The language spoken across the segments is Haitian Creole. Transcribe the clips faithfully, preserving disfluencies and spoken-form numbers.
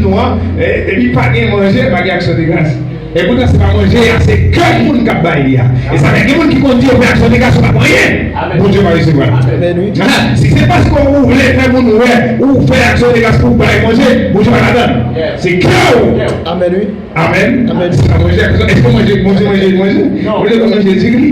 nou an, e, epi pa gen manje, pa gen aksyon de gras. E poutan, se pa manje a, se kè moun k ap bay li a. E sa fè gen moun ki konn di yo fè aksyon de gras, yo pa pran anyen. Bondye pa resevwa. Si se paske ou vle fè moun wè ou fè aksyon de gras pou w bay manje, Bondye pa ladan l. Se kè w. Amèn, wi. Amèn. Amèn. Se pa manje a. Èske manje, manje, manje, manje? Ou vle manje diri?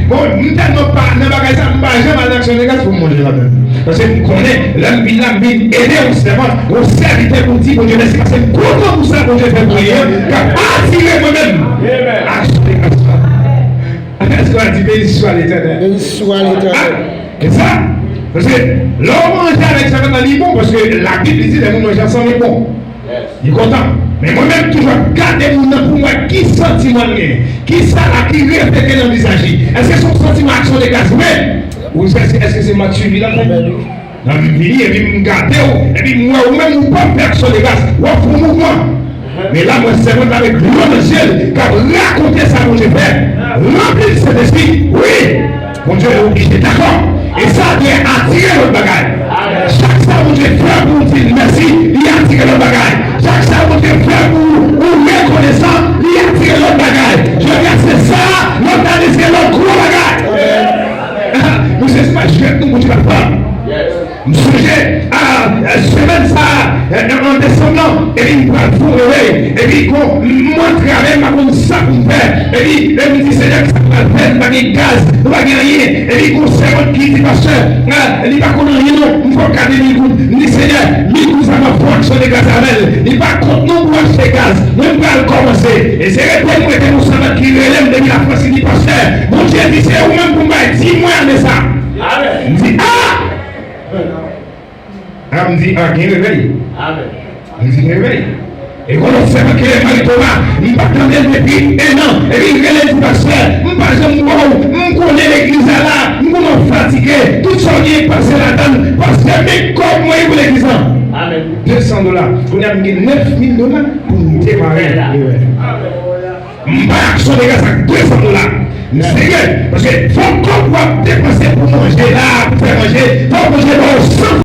Bon, m tèlman pa nan bagay sa, m pa janm al nan aksyon de gras pou m manje ladan. Paske m konnen, lè m vin la, m vin ede yon sèvant, yon sèvitè pou di Bondye mèsi, paske m kontan pou sa Bondye fè pou li an, k ap atire mwen menm. Aksyon de gras la. Èske w a di, Béni soit l'Éternel? Béni soit l'Éternel. E sa, paske lè w manje avèk sèvant la, li bon, paske Labib li di lè moun manje ansanm, li bon. Li kontan. Men mwen menm, toujou ap gade moun nan pou m wè ki santiman l genyen. Ki sa la ki reflete nan vizaj li. Èske se yon santiman aksyon de gras vre? Ou èske, èske se match suivi la fè? Nan m vini, epi m gade w, epi m wè ou menm ou p ap fè aksyon de gras, w ap fè yon mouvman. Men la, mwen sèvant la avèk dlo nan je l, k ap rakonte sa Bondye fè. Ranpli l Sentespri, wi. Bondye oblije dakò. E sa dwe atire lòt bagay. Chak sa Bondye fè pou w di l mèsi, li atire lòt bagay. Chak sa Bondye fè pou ou, ou rekonesan, li atire lòt bagay. Jodi a se sa, lòt ane se lòt gwo bagay. Mesye, se pa jwèt non, Bondye pa fè. M sonje a, a, semèn sa a, e, an desanm nan, epi m pral fè yon revèy, epi gon, m antre avè m, m pa konn sa pou m fè, epi, epi m di, Senyè, ki sa m pral fè, m pa gen gaz, m pa gen anyen, epi gon sèvant ki di, Pastè, a, li pa konn anyen non, m fòk gade mil goud, m di, Senyè, mil goud sa m ap fè aksyon de gras avè l, li pa kont non pou achte gaz, mwen m pral kòmanse, e se rete m rete yon sèvant ki rele m depi Lafrans, li di, Pastè, Bondye di se ou menm pou m bay dim mwen ane sa. M di, a! A, m di, a, gen revèy. M di, gen revèy. E gon lòt sèvant ki rele Marie Thomas, m pa tande l depi en an. Epi l rele l di, Pastè, m pa janm wè w, m konnen legliz la la, m kòman fatige, tout sa w gen pase ladan l, pastè, men kòb mwen pou legliz lan. De san dola. Kounye a m gen nèf mil dola pou m demare revèy. M bay aksyon de gras ak de san dola. M serye, paske fòk kòb w ap depanse pou manje la, pou fè manje, fòk manje ba w san